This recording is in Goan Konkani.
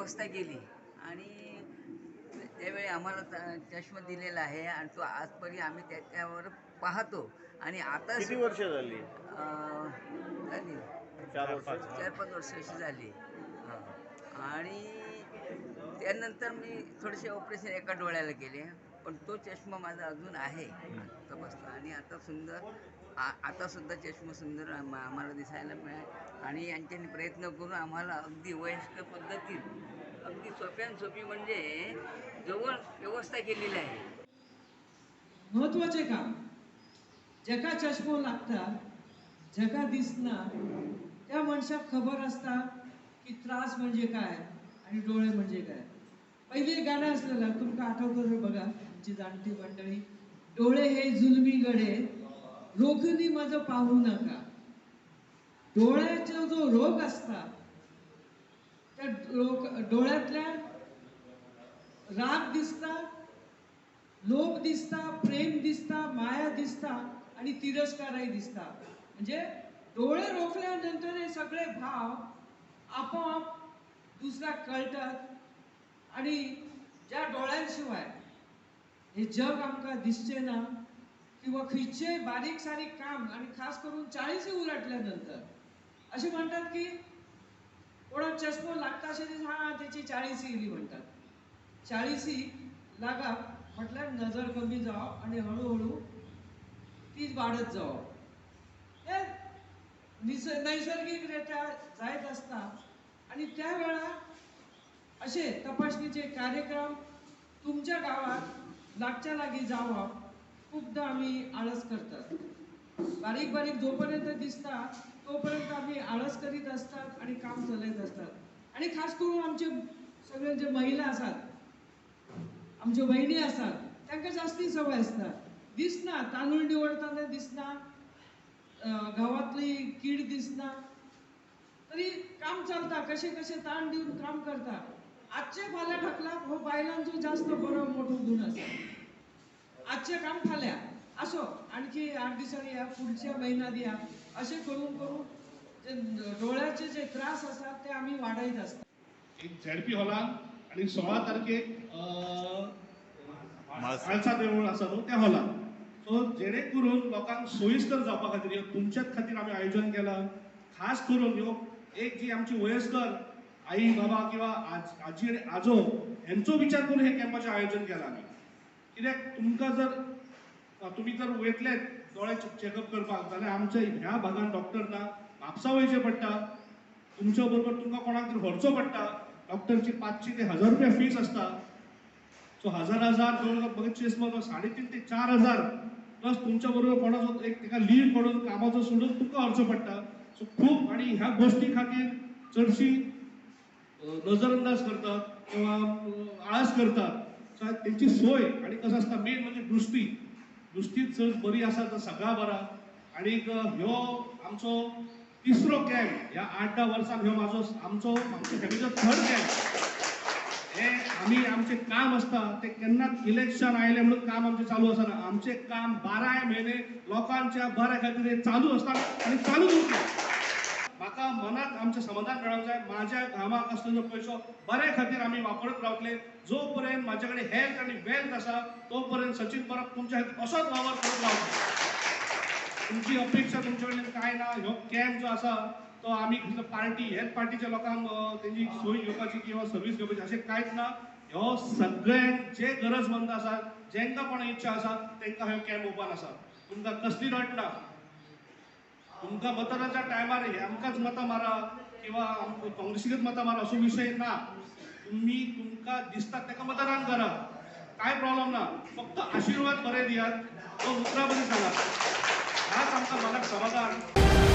व्यवस्था केली आणि त्यावेळी आम्हाला चष्मा दिलेला आहे आणि तो आजपर्यंत आम्ही त्याच्यावर पाहतो. आणि आता किती वर्ष झाली? झाली 4 वर्ष. 4-5 वर्ष अशी झाली. हां. आणि त्यानंतर मी थोडेसे ऑपरेशन एका डोळ्याला केले, पण तो चष्मा माझा अजून आहे आता बसला. आणि आता सुंदर आतासुद्धा चष्मा सुंदर आम्हाला दिसायला मिळाला. आणि यांच्यानी प्रयत्न करून आम्हाला अगदी वयस्कर पद्धतीत अगदी सोप्यान सोपी म्हणजे जवळ व्यवस्था केलेली आहे. महत्वाचे काम, जेका चष्मो लागता, जेका दिसना, त्या मनशाक खबर आसता की त्रास म्हणजे काय आणि डोळे म्हणजे काय. पहिले एक गाणं आसलेलं तुमकां आठवतं तर बघा, आमची जाणती मंडळी, डोळे हे जुलमी गडे रोखनी माझं पाहू नका. डोळ्याचा जो रोग असता त्या डोळ्यातल्या राग दिसता, लोभ दिसता, प्रेम दिसता, माया दिसता आणि तिरस्कारही दिसता. म्हणजे डोळे रोखल्यानंतर हे सगळे भाव आपोआप दुसऱ्याक कळटात. आणि ज्या डोळ्यांशिवाय हे जग आमकां दिसचें ना किंवा खंयचेय बारीक सारीक काम, आणि खास करून 40 उलटल्या नंतर अशें म्हणटात की कोणाक चष्मो लागता अशें दिसता, हा तेची 40 येयली म्हणटात. 40 लागप म्हटल्यार नजर कमी जावप आनी हळू हळू ती वाडत जावप. हे नैसर्गिक रित्या जायत आसता. आनी त्या वेळार अशे तपासणीचे कार्यक्रम तुमच्या गांवांत लागच्या लागीं जावप खुबदां आमी आळस करतात. बारीक बारीक जोपर्यंत दिसता तोपर्यंत आमी आळस करीत आसतात आनी काम चलयत आसतात. आनी खास करून आमचे सगळे जे महिला आसात, आमच्यो भयणी आसात, तांकां जास्ती संवय आसता. दिसना, तांदूळ निवडताना दिसना, गांवांतली कीड दिसना, तरी काम चलता, कशें कशें ताण दिवन काम करता. आजचे फाल्यां ढकलप हो बायलांचो जास्त बरो मोठो गूण आसा. आजचें काम फाल्यां असो, आणखी 8 दिसांनी या, पुढच्या म्हयन्यात या, अशें करून करून जे डोळ्याचे जे त्रास आसात ते आमी वाडयत आसता. एक झेडपी हॉलान आणि 16 तारखेक म्हाळसा देवूळ आसा न्हू त्या हॉलान. सो जेणे करून लोकांक सोयीस्कर जावपा खातीर ह्यो तुमच्याच खातीर आमी आयोजन केलां. खास करून ह्यो एक जी आमची वयस्कर आई बाबा किंवा आजी आनी आजो हेंचो विचार करून हे कॅम्पाचें आयोजन केलां आमी. कित्याक तुमकां जर तुमी जर वयतले दोळे चॅकअप करपाक जाल्यार आमच्या ह्या भागान डॉक्टर ना, म्हापसा वयचें पडटा, तुमच्या बरोबर तुमकां कोणाक तरी व्हरचो पडटा. डॉक्टरची 500 ते 1000 रुपया फीस आसता. सो हजार हजार दोन बघत चेस्मा 3.5 ते 4000 प्लस तुमच्या बरोबर कोणाचो एक ताका लीव काडून कामाचो सोडून तुमकां व्हरचो पडटा. सो खूब आनी ह्या गोश्टी खातीर चडशी नजरअंदाज करतात किंवा आळस करतात. सो तेंची सोय आनी कसो आसता मेन म्हणजे दृश्टी, दृश्टी चड बरी आसा तर सगळ्या बरा. आनीक ह्यो आमचो तिसरो कॅम्प ह्या 8-10 वर्सांत ह्यो म्हाजो आमचो आमच्या फॅमिलीचो थर्ड कॅम्प. हे आमी आमचें काम आसता तें केन्नाच इलेक्शन आयलें म्हणून काम आमचें चालू आसना. आमचें काम 12 म्हयने लोकांच्या बऱ्या खातीर हें चालू आसता आनी चालू उरता. म्हाका मनाक आमचें समाधान मेळोंक जाय, म्हाज्या घामाक आसलेलो पयसो बऱ्या खातीर आमी वापरत रावतले. जो पर्यंत म्हाजे कडेन हेल्थ आनी वेल्थ आसा तो पर्यंत सचीन परब तुमच्या खातीर असोच वावर करत रावतलो. तुमची अपेक्षा तुमचे कडल्यान कांय ना. ह्यो कॅम्प जो आसा तो आमी पार्टी हेच पार्टीच्या लोकांक तेंची सोय घेवपाची किंवा सर्वीस घेवपाची अशें कांयच ना. ह्यो सगळ्यांक जे गरजवंत आसा, जेंकां कोणाक इच्छा आसा तेंकां ह्यो कॅम्प ओपन आसा. तुमकां कसली रट ना. तुमकां मतदानाच्या टायमार हे आमकांच मतां मारा किंवा काँग्रेसीकच मतां मारा असो विशय ना. तुमी तुमकां दिसता तेका मतदान करा, कांय प्रॉब्लम ना. फक्त आशिर्वाद बरे दियात, तो उतरां बरी सांगात, ह्याच आमकां मनाक समाधान.